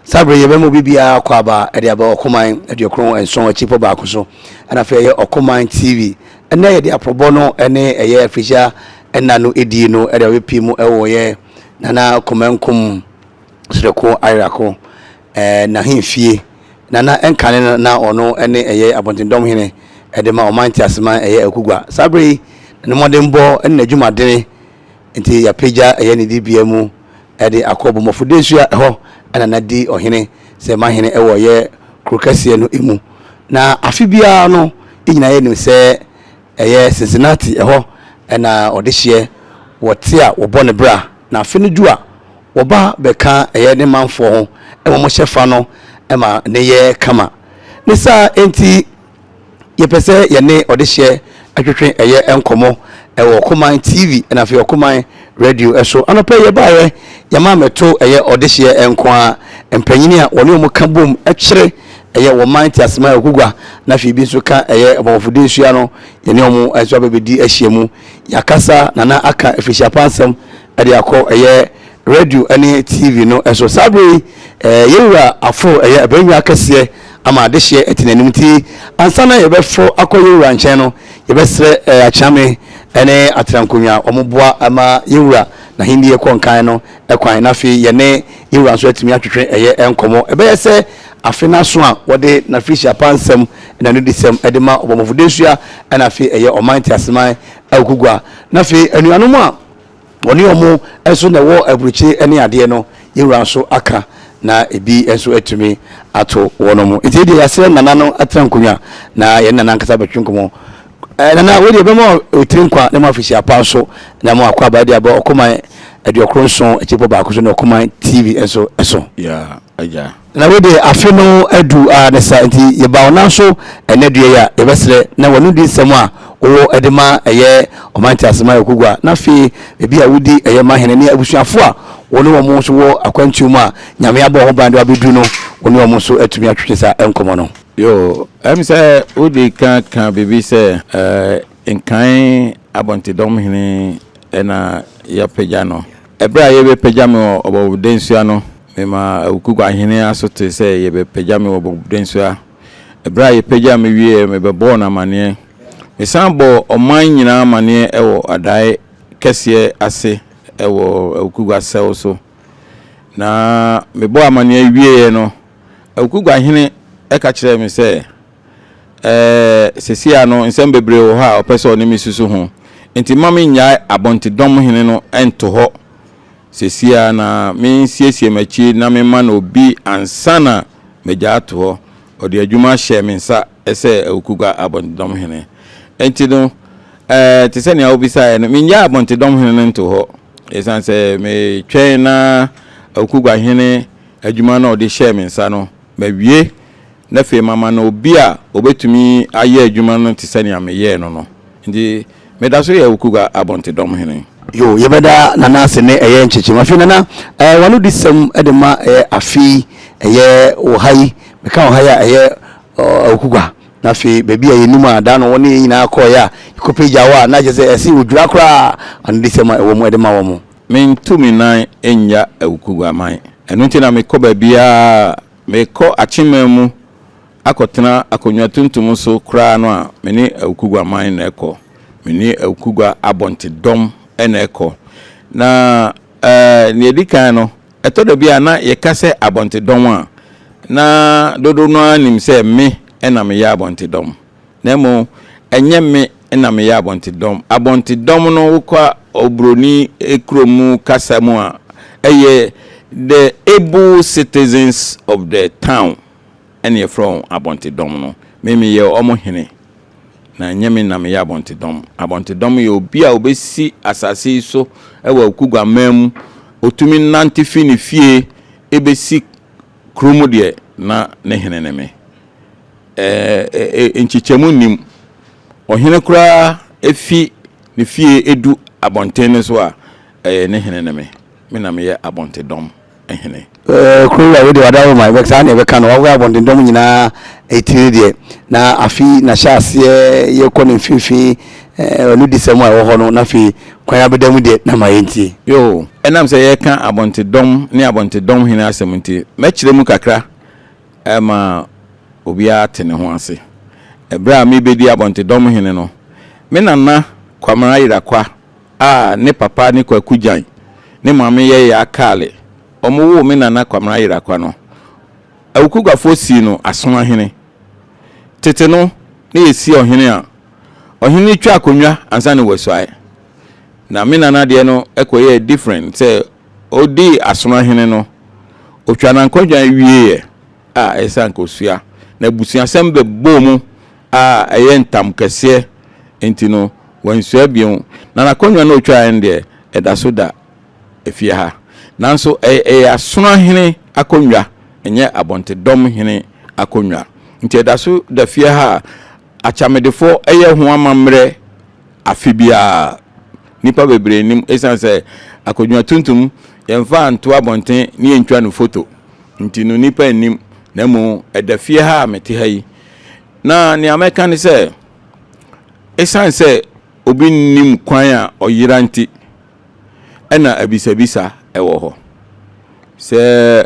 Saa bere yi yɛbɛma obi biara akwaaba de aba Ɔkoman 97 akyiripɔ baako so, ɛna afei ɛyɛ Ɔkoman TV. Ɛnnɛ yɛde aprɔbɔ no ne ɛyɛ afirihyia nna no die no de abɛpie mu wɔ yɛ Nana Komankum Sereko Ayerako eh, n'ahemfie. Nana ɛnkane no na ɔno ne ɛyɛ abɔntendɔm hene de ma ɔman nteaseman ɛyɛ Akugua. Saa bere yi ne mmɔdenbɔ ne n'adwumadene Enti yɛapagya ɛyɛ ne dibea mu de akɔ Bɔmmɔfo Densua ɛhɔ na na di ɔhene sɛ mahene wɔ yɛ kuro kɛseɛ no mu. Na afe biara no yɛn nyinaa yɛnim sɛ ɛyɛ Cincinnati ɛhɔ na ɔdehyeɛ wɔte a wɔbɔ ne bra na afe no du a wɔba bɛka ɛyɛ ne manfoɔ ho ma wɔhyɛ fa no ma ne yɛ kama. Ne saa enti Yɛpɛ sɛ yɛne ɔdehyeɛ twetwe ɛyɛ nkɔmmɔ ɛwɔ Ɔkoman TV ɛna afei Ɔkoman Radio so. Anɔpa yi yɛbaeɛ, yɛma mmɛto ɛyɛ ɔdehyeɛ nko ara, mpanyini a wɔne wɔn ka bom kyere ɛyɛ wɔn man nteasema ɛwɔ na afei bi nso ka ɛyɛ ɔbɔmmɔfo nsua no, yɛne wɔn nso abɛbɛdi ahyia mu. Yɛakasa na na aka afirihyia pa nsɛm de akɔ ɛyɛ Radio ne TV no so. Saa berɛ yi, yɛn wura aforo ɛyɛ abannwa kɛseɛ ama adehyeɛ ati n'anim nti ansa na yɛbɛforo akɔ yɛn wura nkyɛn no, yɛbɛsrɛ Akyeame ne Atenankonnwa wɔboa ma yɛn wura n'ahennie kɔ nkan no kwan na afei yɛne yɛn wura nso atumi atwetwe ɛyɛ nkɔmmɔ. Ɛbɛyɛ sɛ afe no aso a wɔde n'afirihyia pa nsɛm ne n'anodisɛm de ma Ɔbɔmmɔfo Densua na afei ɛyɛ Ɔman Nteaseman Awukugua na afei anuanom a Wɔne wɔn nso na ɛwɔ aburokyire ne adeɛ no, yɛn wura nso aka na ebi nso atumi ato wɔn. Nti deɛ yɛasrɛ nana no atena nkonnwa na yɛne nana ankasa bɛtwe nkɔmmɔ. Eh, nana, wei deɛ bɛma otiri nkwa na mo afisi apa nso na mo akɔ aba de aba Ɔkoman 97 akyirepɔ baako so ne Ɔkoman TV nso so. Yeah, agya. Na wei deɛ afe no adu ara ne sa nti yɛba wo nan so ɛnɛ dua yi a yɛbɛsrɛ na w'ano di nsɛm a wowɔ de ma ɛyɛ ɔman ntease ma Okugua na afei baabi a wodi ɛyɛ mahene ne abusuafo a wo ne wɔn nso wɔ akwantuo mu a Nyame abɔ ho ban de wabɛduru no wo ne wɔn nso atumi atwetwe saa nkɔmmɔ no. Yoo, ɛm sɛ wodi kan ka biribi sɛ ɛɛ nkan abɔntedɔm hene na yɛapagya no. Ɛberɛ a yɛrebɛpagya me wɔ Ɔbɔbodensua no, memaa Awukugua hene aso tee sɛ yɛrebɛpagya me wɔ Ɔbɔbodensua. Ɛberɛ a yɛpagyaa me wieeɛ, mebɛbɔɔ no amaneɛ. Mesan bɔɔ ɔman nyinaa amaneɛ wɔ adae kɛseɛ ase wɔ Awukugua sɛw so. Na mebɔɔ amaneɛ wieeɛ no, Awukugua hene ka kyerɛɛ me sɛ, Ɛɛ, seesei ara no, nsɛm bebree wɔ hɔ a ɔpɛ sɛ ɔne me susu ho. Enti mma minnyae abɔntedɔm hene no nto hɔ seesei ara na minsiesie m'akyi na memma no obi ansa na magyaa ato hɔ. Ɔde adwuma hyɛɛ me nsa sɛ Awukugua abɔntedɔm hene. Enti no, ɛɛ, te sɛ nea wobisaeɛ no, minnyae abɔntedɔm hene no nto hɔ. Esiane sɛ metwɛn na Awukugua hene adwuma no a ɔde hyɛɛ me nsa no, mawie. na afei mama no obi a obetumi ayɛ adwuma no te sɛ nea meyɛɛ no no. Enti meda so yɛ Okuga Abɔntedɔm hene. Yoo yɛbɛda Nana ase ne ɛyɛ nkyekyem. Afei Nana ɛɛ wano di sɛm de ma ɛyɛ afe yi ɛyɛ wɔ ha yi meka wɔ ha yi a ɛyɛ Okuga na afei baabi a yɛnim a da no wɔne yɛn nyinaa kɔɔeɛ a yɛkɔpagya wɔ a na kyerɛ sɛ ɛse wɔdwira koraa ano di sɛm a ɛwɔ mu de ma wɔn. Mentu me nan nnya Awukugua man. Ɛno nti na mekɔ baabiara Mekɔ Akyemman mu akɔtena akonnwa tuntum so koraa no a, me ne Awukugua man na ɛkɔ. Me ne Awukugua abɔntedɔm na ɛkɔ. Na eh, nea ɛdi kan no, ɛtɔ da bi a na yɛka sɛ abɔntedɔm a, na dodow no ara nim sɛ me na meyɛ abɔntedɔm. Na mmom, ɛnyɛ me na meyɛ abɔntedɔm. Abɔntedɔm no, wokɔ oburoni kurom mu kasa mu a, ɛyɛ the able citizens of the town ɛna yɛfrɛ wɔn abɔntedɔm no. Me meyɛ wɔn hene, na ɛnyɛ me na meyɛ abɔntedɔm. Abɔntedɔm yɛ obi a obesi asase yi so wɔ Akuguaman mu, otumi nante fi ne fie ebesi kurom deɛ, na ne hene ne me. Ɛɛ nkyekyɛmu nnim. Ɔhene koraa fi ne fie du abɔnten no so a, ɛyɛ ne hene ne me. Me na meyɛ abɔntedɔm hene. Ɛɛ kuro wura wei deɛ wada wo ma yɛbɛ saa na yɛbɛka no wawɛ abɔntedɔm nyinaa etiri deɛ na afi na hyɛ aseɛ yɛkɔ ne mfimfini. Anodisɛm a ɛwɔ hɔ no, na afei kwan abɛda mu deɛ, na ma yɛntie. Yoo, ɛnam sɛ yɛreka Abɔntedɔm ne Abɔntedɔm hene asɛm nti, mɛkyerɛ mu kakra ma obiara ate ne ho ase. Ɛberɛ a merebɛdi Abɔntedɔm hene no, me nana Kwamena Yerakwa a ne papa ne Kwaku Gyan, ne maame yɛ Yaa Kaale, wɔwoo me nana Kwamena Yerakwa no, Awukuguafoɔ sii no Asoahene. Tete no, na yɛsi ɔhene a, ɔhene no twa akonnwa ansa na wasuae. Na me nana deɛ no kɔyɛɛ different sɛ ɔdii Asonoahene no, ɔtwaa n'ankɔdwa wieeɛ a ɛsɛ sɛ anka ɔsua. Na abusuasɛm bɛbɔɔ mu a ɛyɛ ntam kɛseɛ nti no, wansua bio. Na n'akonnwa no a ɔtwaeɛ no deɛ, ɛda so da efie ha. Nanso ɛyɛ Asonoahene akonnwa, ɛnyɛ Abɔntedɔm hene akonnwa. Nti ɛda so da fie ha a Akyamedefo yɛ ho amammerɛ afe biara. Nnipa bebree nnim esiane sɛ akonnwa tuntum yɛmfa nto abɔnten ne yɛntwa no foto nti no nnipa nnim na mmom ɛda fie ha a mete ha yi. Na nea mɛka ne sɛ esiane sɛ obi nnim kwan a ɔyera nti ɛna abisabisa ɛwɔ hɔ. Sɛ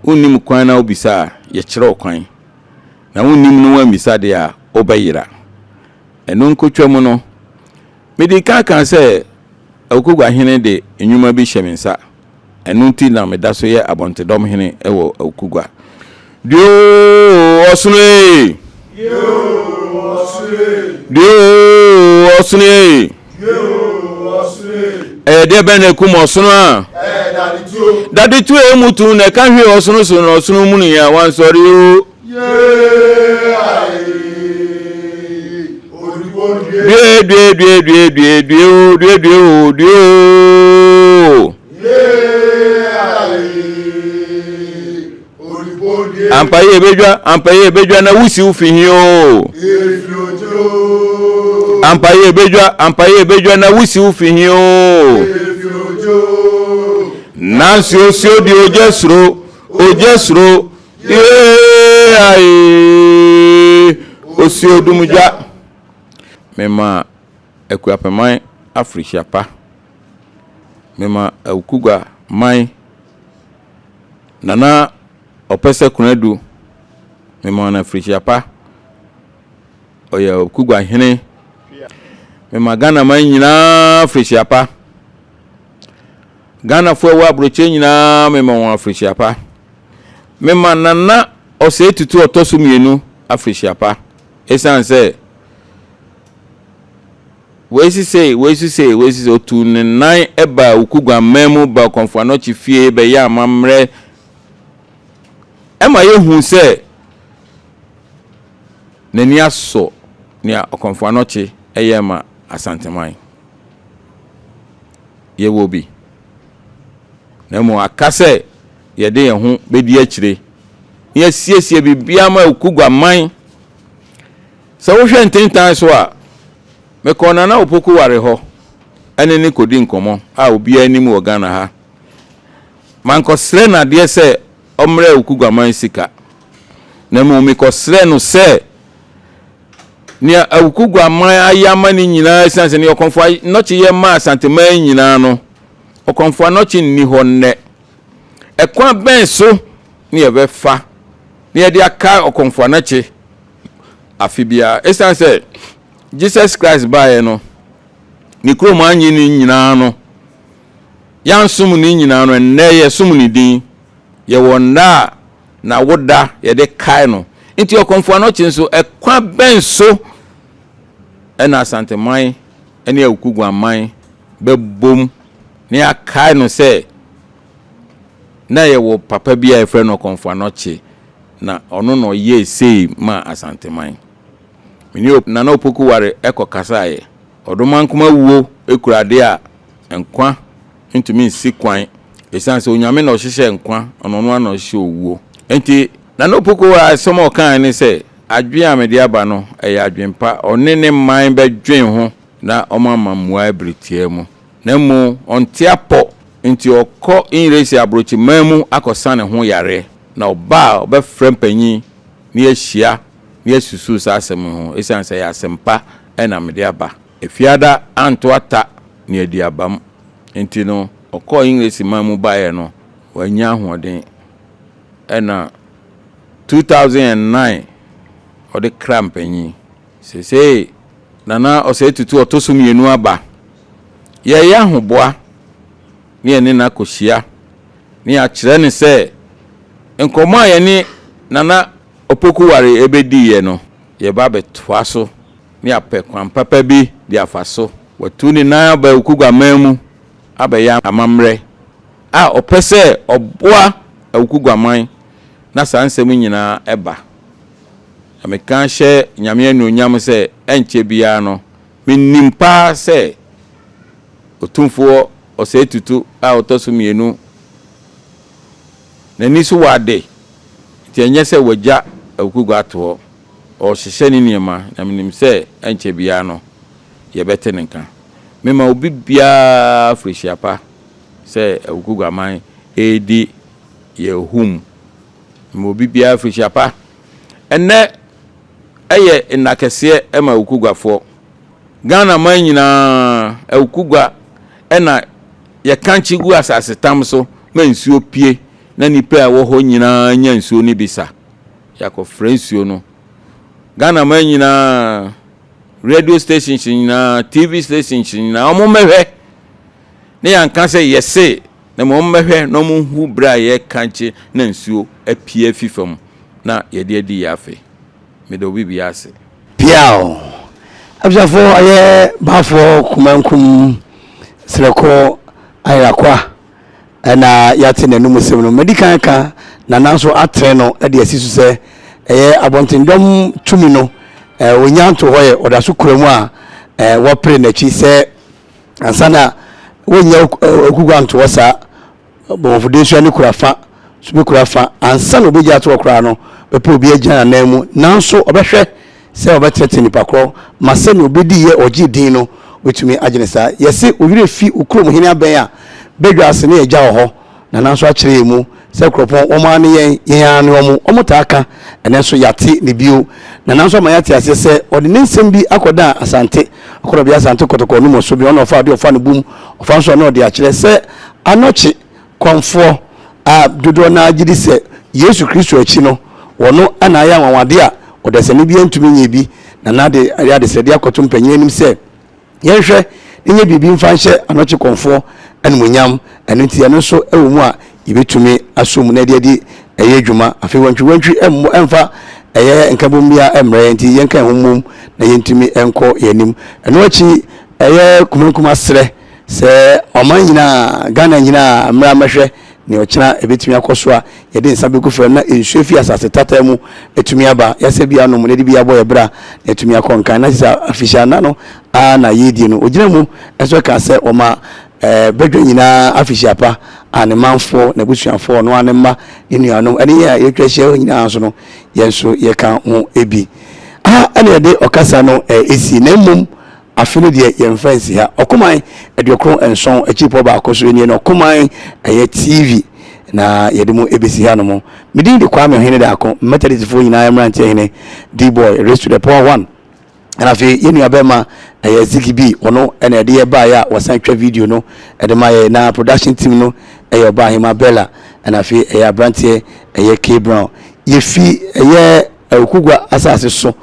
wonnim kwan na wobisa a yɛkyerɛ wo kwan. Na wonnim no woammisa deɛ a wobɛyera. Ɛno nkotwa mu no, medii kan kaa sɛ Awukugua hene de nnwuma bi hyɛ me nsa. Ɛno nti na meda so yɛ Abɔntedɔm hene wɔ Awukugua. Due oo, ɔsono ee! Due oo, ɔsono ee! Ɛyɛ deɛ bɛn na ɛkum ɔsono a? Dade tuo emu tu na ɛka hwee ɔsono so na ɔsono munu yɛ a wansɔre o. Due due due due due due o due due o due o. Ampa yi ebedwa ampa yi ebedwa na wusi wo fi hi o. Ampa yi ebedwa ampa yi ebedwa na wusi wo fi hi o. Nansi osio di ogya suro ogya suro yee aye osio dumgya. Mema Akuapɛman afirihyia pa. Mema Awukugua man Nana Ɔpɛsɛ Konadu, mema no afirihyia pa. Ɔyɛ Awukugua hene. Mema Ghana man nyinaa afirihyia pa. Ghanafoɔ ɛwɔ aburokyire nyinaa mema wɔn afirihyia pa. Mema Nana Ɔsɛe Tutu ɔtɔ so mmienu afirihyia pa. Esiane sɛ wei si sei, wei si sei, wei si sei, otuu ne nan baa Wukuguanman mu baa Ɔkɔmfo Anɔkye fie bɛyɛɛ amammerɛ ɛma yɛhuu sɛ n'ani asɔ nea Ɔkɔmfo Anɔkye yɛ ma Asanteman. Yɛwɔ bi. Na mmom aka sɛ yɛde yɛn ho bɛdi akyire na yɛasiesie biribiara ma Wukuguaman. Sɛ wohwɛ ntentan so a, mekɔɔ Nana Opoku Ware hɔ ne no kɔdi nkɔmmɔ a obiara nim wɔ Ghana ha. Mankɔsrɛ no adeɛ sɛ ɔmmrɛ Opoku Guaman sika, na mmom mekɔsrɛɛ no sɛ nea Awuku Guaman ayɛ ama no nyinaa ɛsiane sɛ nea Ɔkɔmfo Anɔkye yɛ maa Asanteman nyinaa no, Ɔkɔmfo Anɔkye nni hɔ nnɛ. Ɛkwan bɛn so ne yɛbɛfa na yɛde akae Ɔkɔmfo Anɔkye afe biara. Esiane sɛ Jesus Christ baeɛ no, ne kurom annye ne nyinaa no, yɛansom ne nyinaa no, ɛnnɛ yɛsom ne din. Yɛwɔ nna a n'awoda yɛde kae no. Nti Ɔkɔmfo Anɔkye nso, ɛkwan bɛn so ɛna Asanteman ne Awukuguaman bɛbom na yɛakae no sɛ na yɛwɔ papa bi a yɛfrɛ no Ɔkɔmfo Anɔkye na ɔno na ɔyɛɛ sei maa Asanteman. Me ne Nana Opoku Ware kɔ kasaeɛ. Ɔdomankoma wuo kura adeɛ a nkwa ntumi nsi kwan ɛsiane sɛ Onyame na ɔhyehyɛ nkwa, ɔno ɔno ara na ɔhyehyɛ owuo. Enti Nana Opoku Ware asɛm a ɔkaeɛ ne sɛ, adwene a mede aba no ɛyɛ adwene pa, ɔne ne man bɛdwen ho na wɔama mmuaeɛ bere tiaa mu. Na mmom ɔnte apɔ nti ɔkɔ Engiresi aburokyiman mu akɔsa ne ho yareɛ. Na ɔba a, ɔbɛfrɛ mpanyin na yɛahyia na yɛasusuw saa asɛm yi ho, esiane sɛ ɛyɛ asɛm pa na mede aba. Efiada anto ata ne aduabam nti no, ɔkɔɔ Englesi man mu baeɛ no, wannya ahoɔden. Ɛna 2009 ɔde kra mpanyin. Seesei Nana Osei Tutu ɔtɔ so mmienu aba. Yɛreyɛ ahoboa ne yɛne no akɔhyia ne yɛakyerɛ no sɛ nkɔmmɔ a yɛne Nana Opoku Ware bɛdiiɛ no, yɛreba abɛtoa so ne yɛapɛ kwan papa bi de afa so. Watu ne nan aba Awukuguaman mu abɛyɛ amammerɛ a ɔpɛ sɛ ɔboa Awukuguaman na saa nsɛm nyinaa ba. Na meka hyɛ Nyame anuonyam sɛ ɛnkyɛ biara no, menim paa sɛ Otumfoɔ Osei Tutu a ɔtɔ so mmienu n'ani so wɔ ade, nti ɛnyɛ sɛ wagya Awukugua ato hɔ, ɔrehyehyɛ ne nneɛma, na menim sɛ ɛnkyɛ biara no yɛbɛte ne nka. Mema obi biara afirihyia pa sɛ Awukuguaman redi yɛn hum. Mema obi biara afirihyia pa. Ɛnnɛ yɛ nna kɛseɛ ma Awukuguafoɔ. Ghana man nyinaa, Awukugua na yɛkankye gu asasetam so ma nsuo pue na nnipa a ɛwɔ hɔ nyinaa nya nsuo no bi sa. Yɛakɔfrɛ nsuo no. Ghana man nyinaa, radio stations nyinaa, TV stations nyinaa, wɔn mmɛhwɛ. Ne yɛanka sɛ yɛse, na mmom wɔn mmɛhwɛ na wɔn nhu berɛ a yɛkankye na nsuo apue afi fam na yɛde adi yɛn afe. Meda obi biara ase. Piaw! Abusuafoɔ ɛyɛ Baafoɔ Kumankum Serɛkɔ Ayerakwa ɛna yɛate n'anum sɛm no. Madi kan aka na nanso atene no de asi so sɛ ɛyɛ abɔntendɔm tumi no ɔnya nto hɔ yɛ ɔda so kura mu a wɔpere n'akyi sɛ ansa na wɔnnya okugua nto hɔ saa. Bɔmmɔfodesua no kura fa nso bɛkura fa. Ansa na ɔbɛgya ato hɔ koraa no, ɔbɛpɛ obi agyina n'anan mu. Nanso ɔbɛhwɛ sɛ ɔbɛtenetene nipa korɔ ma sɛnea ɔbɛdiiɛ ɔgyee din no, ɔbɛtumi agye no saa. Yɛse wo werɛ fi wo kurom hene abɛn a, badwa ase ne agya wɔ hɔ. Nana nso akyerɛ yɛn mu sɛ kuropɔn wɔn ara ne yɛn, yɛn ara ne wɔn. Wɔtaa ka, ɛnnɛ nso yɛate no bio. Nana nso ama yɛate aseɛ sɛ ɔde ne nsɛm bi akɔdan Asante, Ɔkɔdɔbea Asante Kɔtɔkɔ no mu so bi, ɔna ɔfa adeɛ ɔfa no bum, ɔfa nso a na ɔde akyerɛ sɛ Anɔkye kɔmfoɔ a dodoɔ no ara gye di sɛ Yesu Kristo akyi no, wɔno na ayɛ anwanwadeɛ a ɔdasani biara ntumi nyɛɛ bi, na na de ayɛ adesrɛdeɛ akɔto mpanyin anim sɛ, Yɛnhwɛ na yɛnyɛ biribi mfa nhyɛ anɔkye kɔmfoɔ animuonyam. Ɛno nti ɛno nso wɔ mu a yɛbɛtumi asɔ mu na yɛde adi ɛyɛ adwuma. Afei wantwiwantwi mmɔ ɛmfa ɛyɛ nkabom biara mmrɛ yɛn nti yɛnka yɛn ho mmom na yɛntumi nkɔ yɛn anim. Ɛno akyi ɛyɛ kumankuma serɛ sɛ ɔman nyinaa, Ghana nyinaa mmra mmɛhwɛ nea ɔkyena ɛbɛtumi akɔ so a yɛde nsa bɛgu fam na nsuo afi asase tata mu atumi aba, yɛasɛ bi anom na yɛde bi abɔ yɛn bra na atumi akɔ nkan. Na kyerɛ sɛ afirihyia nna no ara na yɛredie no. Ɔgyina mu nso kaa sɛ ɔma eh, badwa nyinaa afirihyia pa a ne manfoɔ, n'abusuafoɔ, ɔno ara ne mma, ne nuanom, ɛne yɛn a yɛatwa ahyia hɔ nyinaa nso no, yɛn nso yɛka ho bi. Aha ɛna yɛde ɔkasa no eh, ɛsi na mmom Afe no deɛ yɛmfa nsi ha. Ɔkoman 97 akyiripɔ baako so nie no Ɔkoman ɛyɛ TV na yɛde mo ɛbɛsi ha nom. Me din de Kwame Ohene Daako, Methodistfoɔ nyinaa mmeranteɛ hene, D-boy, raise to the power one. Ɛna afei yɛn nua bɛrima ɛyɛ Ziggy B, ɔno ɛna ɛde yɛ baeɛ a wɔsan twa video no ɛde ma yɛ na production team no ɛyɛ ɔbaa Hema Bella ɛna afei ɛyɛ aberanteɛ ɛyɛ K Brown. Yɛfi ɛyɛ Awukugua asase so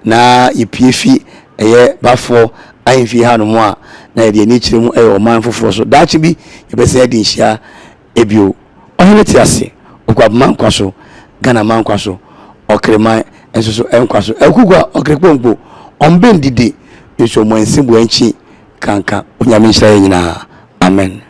na yɛpue fi ɛyɛ Bafoɔ ahemfie hanom a, na yɛde ani kyerɛ mu ɛyɛ ɔman foforɔ so. Daakye bi yɛbɛsan adi nhyia bio. Ɔhene te ase, Okuapema nkwa so, Ghana man nkwa so, Ɔkreman nso so nkwa so. Awukugua Ɔkrekponkpo, ɔmbɛn dide, nso ɔmo ansi boa nkyi kanka. Onyame nhyira yɛn nyinaa. Amen.